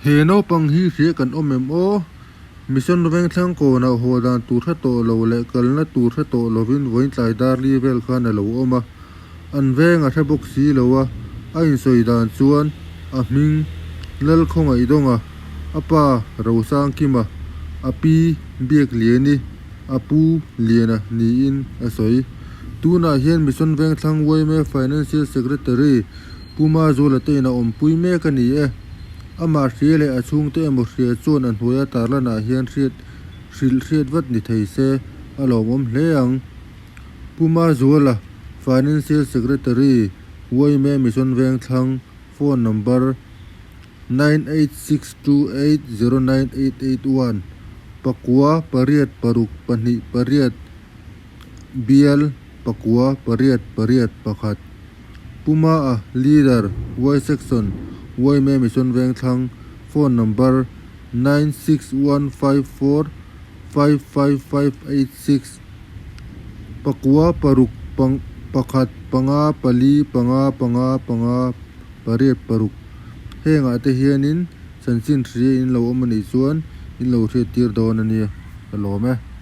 He naupang hi hria kan awm em aw? Mission Vengthlang kawnah haw dan tur hre tawh lo leh kalna tur hre tawh lovin vawiin tlai dar li vel khan a lo awm a. An veng a hre bawk si lo a, a insawi dan chuan a hming Lalkhawngaihdawnga, a pa Rosangkima, a pi Biakliani, a pu Liana niin a sawi. Tunah hian Mission Vengthlang yma Financial Secretary Pu Mazuala te in a awmpui mek a ni e. Amah hria leh a chhungte emaw hria chuan a hnuaia tarlanah hian hriat hrilh hriat vat ni thei se a lawmawm hle ang. Pu Mazuala, Financial Secretary, yma Mission Vengthlang, Phone Number, 9862809881, pakua pariat paruk pahnih pariat bial pakua pariat pariat pakhat. Puma a Leader, Y Section, yma Mission Vengthlang, Phone Number, 9615455586, pakua paruk pang pakhat panga pali panga panga panga pariat paruk. Hengah te hianin chanchin hria in lo awm anih chuan in lo hriattir dawn a nia ka lawm e.